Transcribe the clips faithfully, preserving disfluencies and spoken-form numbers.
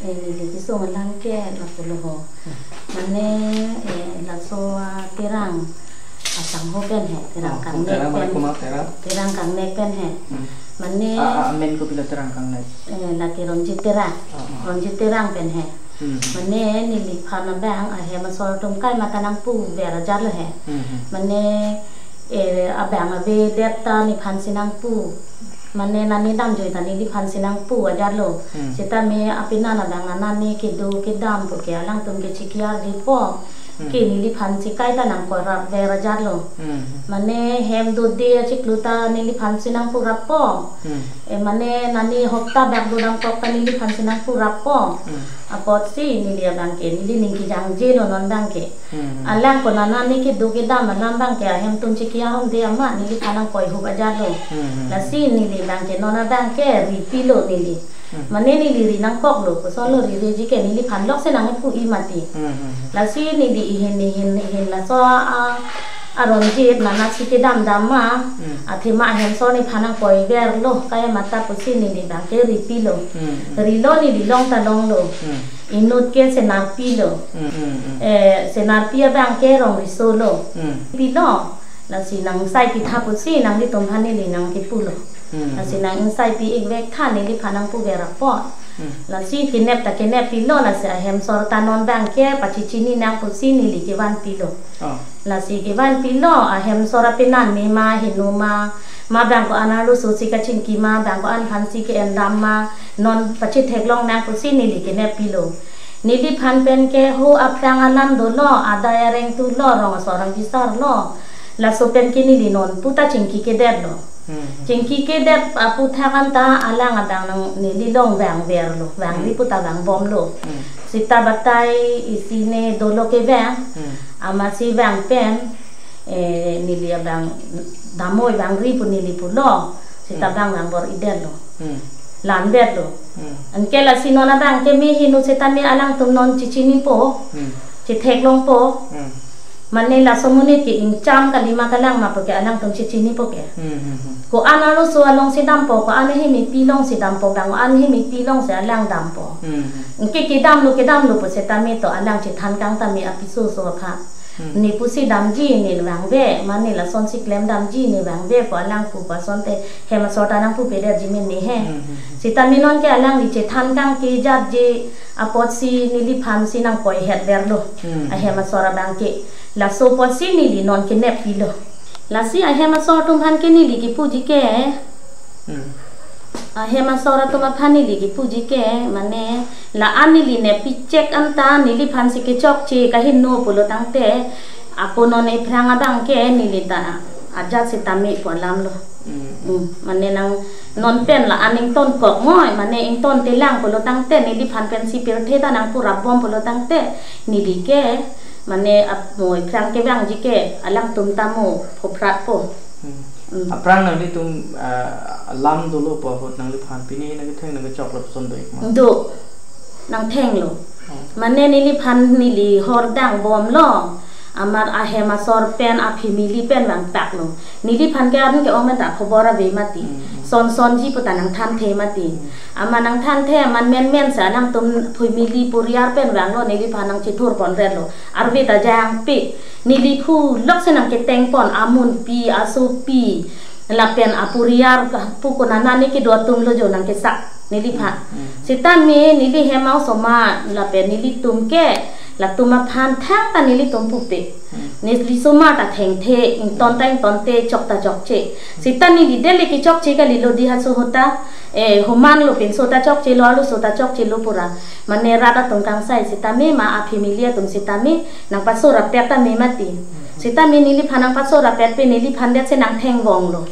Neli kesung alam ke lapulo ho. Hmm. Mane, eh, laso, ah, Terang asangho pen he, Terang Oh, kangnek Terang pen. Mane komat Terang? Terang kangnek pen he. Hmm. Mane Ah, ah, amen kopilo Terang kangnek? Eh, lake Ronjit Terang. Oh, oh. Ronjit Terang pen he. Hmm. Mane neliphan abang ahem asor atum kaimata nangpuver ajatlo he. Hmm, hmm. Mane, eh, abang avedet ta nephansi nangpu. Mane nani damjoi ta neliphansi nangpu ajatlo. Hmm. Sitame apenan abang anani kedo kedam pu ke alangtum ke chikiyarji po. Hmm. Ke neliphansi kaita nangkorapver ajatlo. Hmm. Mane hem dode achiklo ta neliphansi nangpurap po. Hmm. Eh, mane nani hopta bak dodamkok ta neliphansi nangpurap po. Hmm. Apotsi neli abang ke, neli ning kejangjelo non abang ke. Hmm. Alang konat nani kedo kedam alam abang ke ahem atum chikiyar-ongde amat neliphan nangkoihup ajatlo. Hmm, hmm, Lasi hmm. neli abang ke non abang ke ripilo neli. Hmm. Mane neli ri nangkoklo, kosonlo rireji ke neliphan lokse nangpu-i mati. Hmm, hmm, hmm. Lasi neli ihin ihin ihin laso a, a Ronjit nanasi kedam dam ma, Hmm. athema ahem asor nephan nangkoiverlo, kaimata pusi neli abang ke ripilo. Hmm, hmm. Rilo neli long ta longlo. Hmm. Inut ke Senarpi lo. Hmm, hmm, hmm. Eh, Senarpi abang ke Rongriso lo. Hmm. Pilo. Lasi nang sai pitha pusi nanglitum aphan neli nangkipulo. Hmm, Lasi hmm. nang sai pi-ikvek tha neliphan nangpuver apot. Hmm. Lasi kenep ta keneppilo, lasi ahem asor ta non abang ke pachechini nang pusi neli kevanpilo. Oh. Lasi kevanpilo, ahem asor apenan me ma, heno ma, ma abang ko-an arloso si kachingki ma, abang ko-an aphansi ke-endam ma, non pachetheklong nang pusi neli keneppilo. Neliphan pen ke ho aphrang alam dolo, adai areng tulo, rong asor rong bisar lo. Laso pen ke neli non puta chingki kedetlo. Hmm. Chingki kedet aputhak anta alang abang nang neli along vangverlo, vangri Hmm. puta vangbomlo. Hmm. Sita batai isi ne dolo kevang, Hmm. amatsi vang pen, eh, neli abang damnoi vangri pu neli pulo, sita Hmm. abang vangbor-idetlo. Hmm. Lanbetlo. Hmm. Anke lasi non abang ke me heno sitame alangtum non chechinipo, Hmm. chetheklongpo. Hmm. Mane laso amonit ke ingcham kalima kalang ma pu ke alangtum chechinipo ke. Hmm, hmm, hmm. Ko-an arloso alongsi dampo, ko-an ahemikpi alongsi dampo, bang ko-an ahemikpi alongsi alang dampo. Hmm, hmm. Anke kedamlo, kedamlo pu sitame to alang chethan kang tame apiso oso aphan. Hmm. Ne pusi damji ne vangve, mane lasonsi klem damji ne vangve pu alang pu pu asonte hem asor ta nangpupe detji mene he. Hmm, hmm, hmm. Sitame non ke alangli chethan kang kejatji apotsi neliphansi nangkoihetverlo. Hmm. Ahem asor abang ke. Laso apotsi neli non keneppilo. Lasi ahem asor atum aphan ke neli kipuji ke. Hmm. Ahem asor atum aphan neli kipuji ke, mane la-an neli neppi chek anta neliphansi kechokche kaheno pulo tangte, ako non ephrang abang ke neli ta ajat sitame pu alamlo. Hmm. Hmm, mane nang non pen la-an ingtonkok moi, mane ingtontelang pulo tangte, neliphan pensi pirthe ta nangpurapbom pulo tangte, neli ke, mane ap-, moi phrang kevangji ke, alangtum ta mo, phophratpo. Hmm. Hmm. Aphrang nanglitum, ah, alam dolo pu ahut nangliphan pini nangketheng nangkechok lapuson do-ik ma? Do. Nangthenglo. Oh. Mane neliphan neli hor dangbomlo. Amat ahem asor pen, a family pen vangtaklo. Neliphan ke an ke-ong pen ta khobor ave mati. Hmm, hmm. Son sonji puta nangthanthe mati. Hmm. Amat nangthanthe, amat menmen si alangtum family poriyar pen vanglo, neliphan nangchethurponretlo. Arve ta jangpik. Neli phu lokse nangketengpon, amunpi, asopi, lapen aporiyar, pu konat nani kedo atumlo jo nangkesak neliphan. Hmm, hmm. Sitame neli hem asomar, lapen nelitum ke, latum aphan thangta nelitum pupe. Hmm. Neli somar ta thengthe, ington ta ingtonte, chok ta chokche. Sita neli deli kechokche kalilo di haso ahut ta, eh, homan lo pinso ta chokchelo, arloso ta chokchelo pura. Mane rat atum kangsai sitame ma a family atum sitame nangpasorapet tame mati. Hmm. Sitame neliphan nangpasorapet pen neliphan detsi nangthengvonglo.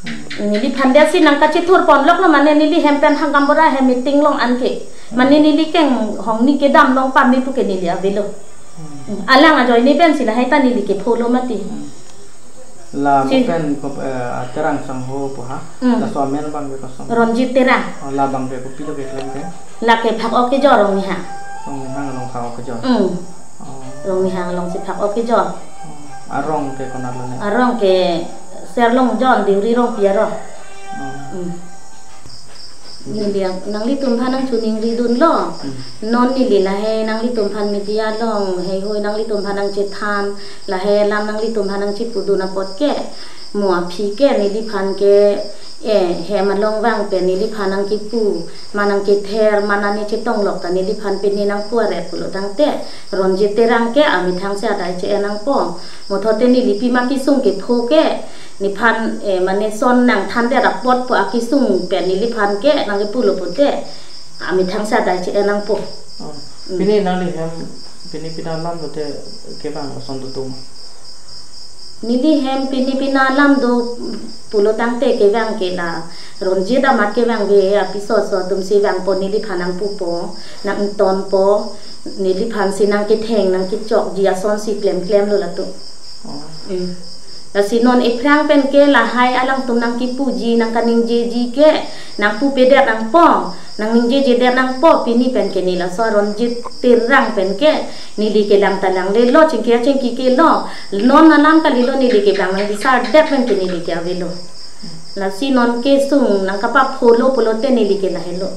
Hmm. Neliphan detsi nangkachethurponloklo, mane neli hem pen ha gaonbura hem meeting along anke. Mane Hmm. neli kenghong ne kedam long pame pu ke neli avelo. Hmm. Hmm. Alang ajoine pensi lahai ta neli kephulo mati. Hmm. La Si- mo pen ko, eh, Terang sangho pu ha. Hmm. Laso amen abang ke koson? Ronjit Terang. Oh, la abang ke kopilo keklem ke? Lake phak-ok kejor Rongnihang. Rongnihang along phak-ok kejor. Hmm. Oh. Rongnihang alongsi phak-ok kejor. Oh. Arong ke konatlo ne? Arong ke Serlongjon, Deuri Rongpi arong. Oh. Hmm. Neli nanglitum aphan nangchoningri dunlo. Hmm. Non neli lahei nanglitum aphan media along heihui nanglitum aphan nangchethan, lahei alam nanglitum aphan nangchepudun apot ke, mo aphi ke neliphan ke, eh, hem along vang pen neliphan nangkepu, ma nangkether, ma nangchetong lok ta neliphan pini nangpu aret pulo tangte, Ronjit Terang ke amethang si adai che-en nangpo. Mo thote neli pima kesung kepho ke, nephan, eh, mane son nangthandet apot pu akesung pen neliphan ke nangkepulo pute, amethang si adai che-en nangpo. Oh. Hmm. Pini nangli hem, pini pina alam lote kevang ason tutum. Neli hem pini pina alam do pulo tangte kevang ke la Ronjit amat kevang ve apiso so atum si vangpo, neliphan nangpupo, nangtonpo, neliphan si nangketheng nangkechokji ason si klemklemlo latum. Oh. Hmm. Lasi non ephrang pen ke lahei alangtum nangkepuji nangkaningjeji ke nangpupedet nangpo, nangningjejedet nangpo, pini pen ke neli laso Ronjit Terang pen ke neli kelang ta langlelo, chingki achingki ke lo, non alam kalilo, neli kevang nangkisardet pen ke neli ke avelo. Lasi non kesung nangkapaphulo pulote neli ke lahelo.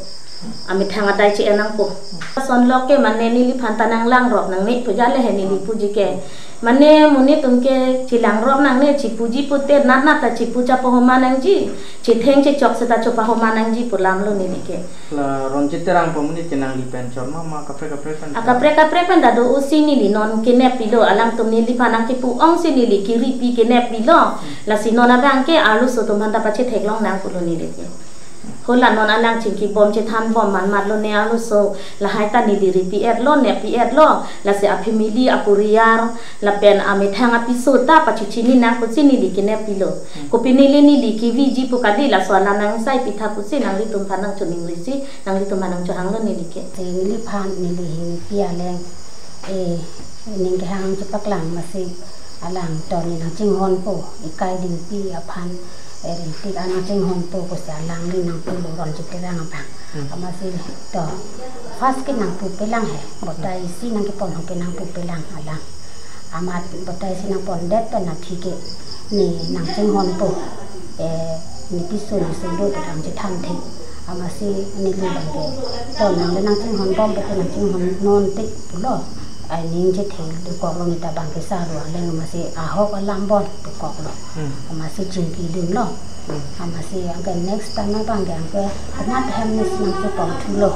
Amethang adai che-en nangpo. Ason lok ke mane neliphan ta nanglangrok nangne pu ja le he neli puji ke. Mane monit atum ke chelangrok nangne, chepuji pute natnat ta chepu chapahoma nangji, chetheng chechok seta chopahoma nangji pu alamlo neli ke. La Ronjit Terang pu amonit ke nangli pen chot ma, ma kaprek kaprek pen? Akaprek kaprek pen ta do, usi neli non kenep pilo, alangtum neliphan nangkepu ong si neli kiripi kenep pilo. Hmm. Lasi non abang ke arloso atum aphan ta pachetheklong nang pulo neli ke. Hala non alang chingkibom chethanbom manmatlo ne arloso, lahei ta neli ripi-etlo, nepi-etlo, lasi afamily, aporiyar, lapen amethang apiso ta pachechini nang pusi neli kenep pilo. Hmm. Kopi neli neli keviji pu kali, laso alam nang sai pitha pusi nanglitum aphan nangchoningri si, nanglitum aphan nangchohanglo neli ke. Si neliphan neli hini pi aleng, eh, ning kehang chepaklang masi alang ton ne nangchinghonpo, ikai dingpi aphan, eh, rintik an nangchinghonpo pusi alangli nangpulo Ronjit Terang abang. Hmm. Amatsi to first ke nangpupelang he, batai isi nangkepon ho ke nangpupelang alang. Amat batai isi nangpondet pen athe ke ne nangchinghonpo, eh, ne piso ne so do pu nangchethanthe. Amatsi neli abang ke pon nangle nangchinghonbom pu ke nangchinghon nonte pulo. Ai ningjethe dokoklo, neta abang ke saru aleng amatsi ahok alam bon dokoklo. Hmm. Amatsi chingkidunlo. Hmm. Amatsi anke next time abang ke anke temat hem ne si nangchepon thulo.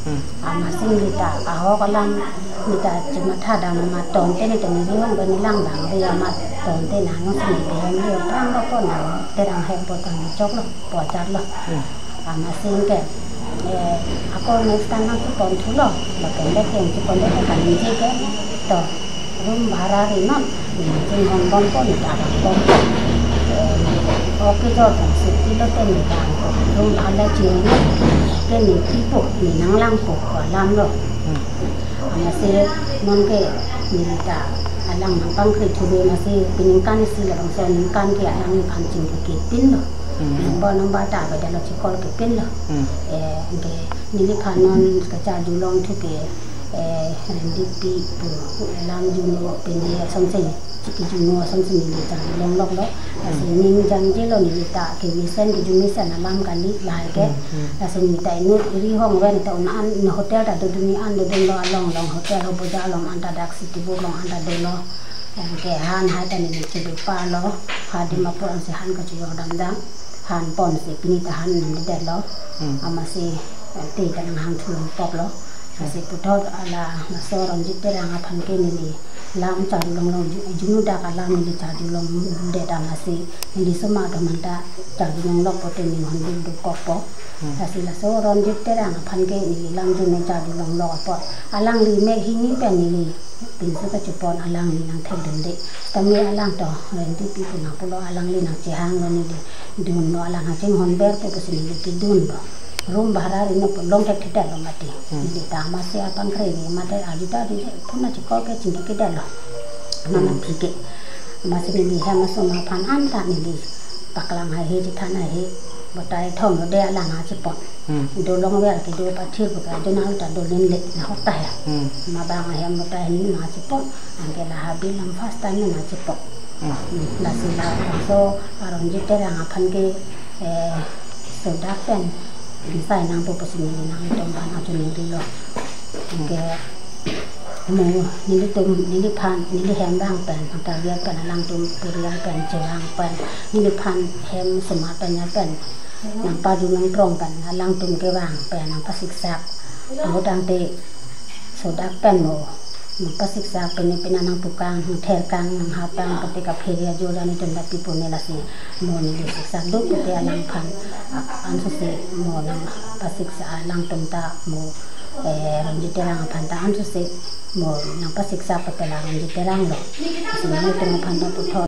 Hmm. Amatsi neta ahok alam neta chematha dam amat tonte, neta neli hong bani lang bang ri amat tonte nang si neli hem le prang lo pon nang Terang hem po tang choklo, pocharlo. Hmm. Amatsi anke, eh, ako next time nangchepon thulo, lapen le keng chepon le kaningje ke, to room bhara ri non, nangchinghonbompo, neta abang bompo. Eh, okay jo tong si pilo te ne abang ko room bhara chiri non, ke ne pipo, ne nanglangpo pu alamlo. Hmm. Amatsi non ke neta alang nangpangkri thulo amatsi peningkan isi labangso aningkan ke alangliphan chingki kepinlo. Hmm. Number number ta avedetlo, chikol kepinlo. Hmm. Eh, anke neliphan non kacharjulong thu ke, eh, Renditpi pu alam juno pini asonsi, chiki juno asonsi neli charjulong loklo. Lasi, hmm, ning jangjelo, neta kemesen kejumesen alam kali lahei ke. Hmm, hmm. Lasi neta inut ri hong ven ta un an, ne hotel ta dodun ne an dodunlo, along along hotel ho boja along an ta dak City Board along an ta dolo. Anke han hai ta neli chedu palo, ha Dimapur ansi han kachejor damdam. Han ponsi pini ta han namdetlo. Hmm. Amatsi, eh, te ta nanghang thulong poklo. Hmm. Lasi puthot ala laso Ronjit Terang aphan ke neli lam charjulong long ju-, juno dak alam neli charjulongdet amatsi neli soma do manta charjulong lok pote ning hon bil dokokpo. Hmm. Lasi laso Ronjit Terang aphan ke neli lam juno charjulong lok apot alangli mek hini pen neli pinso kachepon, alangli nangthekdunde. Tame alang to Renditpi pu nangpulo, alangli nangchehanglo, neli dunlo, alang nangchinghonberpo pusi neli kedunlo. Room bhara ri non pu longthekthedetlo mati. Hmm. Neli ta amatsi apangkre ri mate arju ta arju puna chikol ke chingkidetlo. Mama, hmm, pike. Amatsi neli hem asoma aphan anta neli paklang haihe, chethan haihe. Batai thomlo de alang nangchepon. Hmm. Dolongver kedo pathir pu ke adon alu ta dolen le nahok ta he. Hmm. Ma abang ahem batai hini nangchepon. Anke la ha bil nang first time nangchepon. Hmm. Hmm. Lasi labangso Ronjit Terang aphan ke, eh, sodak pen Sai nangpo pusi neli nanglitum aphan achuning rilo. Anke mo nelitum, neliphan, neli hem vang pen, nang target pen alangtum purial pen chevang pen, neliphan hem sumar pen ya pen, nangpajun nangprong pen, alangtum kevang pen nangpasiksak. Ahut tangte sodak pen mo nangpasiksak, pine pine nangpukang, nangtherkang, nanghapkang, pute kaphere ajo dan itum dapi pune lasi mo neli siksak do pute alangphan, a-, ansose mo nangpasiksak, alangtum ta mo, eh, Ronjit Terang aphan ta ansose mo nangpasiksak pute la Ronjit Terang lo. Lasi nanglitum aphan ta puthot